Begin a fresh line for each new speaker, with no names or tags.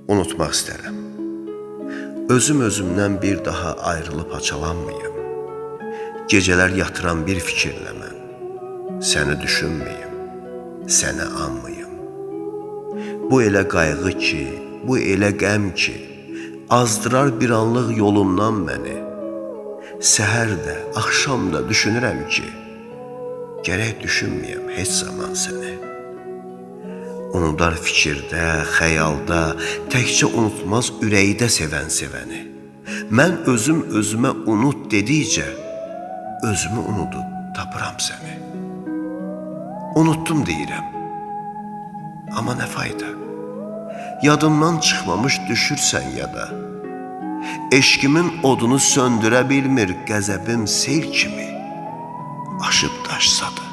Unutmaq istərəm. Özüm özümdən bir daha ayrılıb haçalanmayım. Gecələr yatıram bir fikirlə mən. Səni düşünməyim, səni anmayım. Bu elə qayğı ki, bu elə qəm ki, azdırar bir anlıq yolumdan məni. Səhər də, axşam da düşünürəm ki, gərək düşünməyəm heç zaman səni. Unudar fikirdə, xəyalda, təkcə unutmaz ürəkdə sevən sevəni. Mən özüm özümə unut dedikcə, özümü unudub tapıram səni. Unutdum deyirəm. Amma nə fayda? Yadımdan çıxmamış düşürsən yada. Eşqimin odunu söndürə bilmir qəzəbim sel kimi aşıb daşsa da.